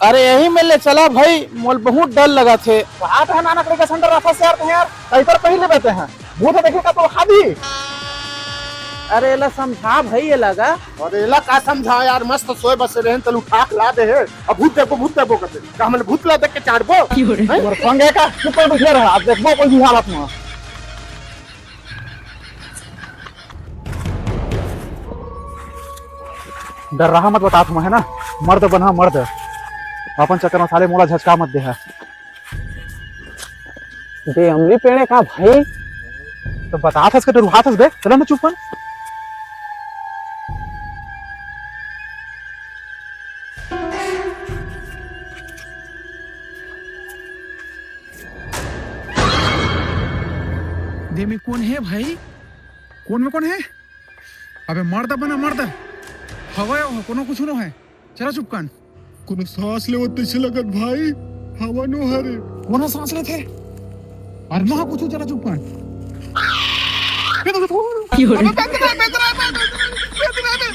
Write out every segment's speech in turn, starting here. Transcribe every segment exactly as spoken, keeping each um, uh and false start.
अरे यही में ले चला भाई, मोला बहुत डर लगथे। बात है नानक लइका संडर रथा से यार, ते यार कई बार पहले बते हैं, भूत देखे का तो खादी। अरे एला समझा भाई, ये लगा। अरे एला का समझा यार, मस्त सोए बसे रहे, तलू ठाक ला दे है। अब भूत देखबो, भूत देखबो करते, का हमन भूत ला देख के चाटबो? क्यों रे? हैं? तोर संग है का? चुप कर बैठे रहा, अब देखबो कोई भी हालत में। डर रहा मत, बतात हूँ मैं, है ना? मर्द बना मर्द। अपन चक्कर में साले मोला झचका मत दे है। बे अमली पेड़े का भाई? तो बतात हस के डरुहात हस बे, चला ना चुप मन। दे में कौन है भाई? कौन में कौन है? अबे मर्द बना मर्द। हवा है वो, कोनो कुछ नो है। चला चुप कान। कोनो सांस लेवत तैसे लगत भाई। हवा नो हरे। कोनो सांस लेथे? अरे नो कुछ, चला चुप कान। क्यों रे? अबे बेंदरा है, बेंदरा है, बेंदरा है, बेंदरा है।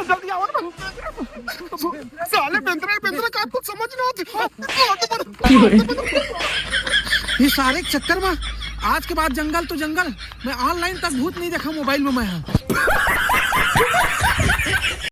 जल्दी आओ ना। साले बेंदरा, बेंदरा का कुछ समझ नहीं होती। ये सारे के चक्कर में आज के बाद जंगल तो जंगल, मैं ऑनलाइन तक भूत नहीं देखा मोबाइल में मैं। हाँ।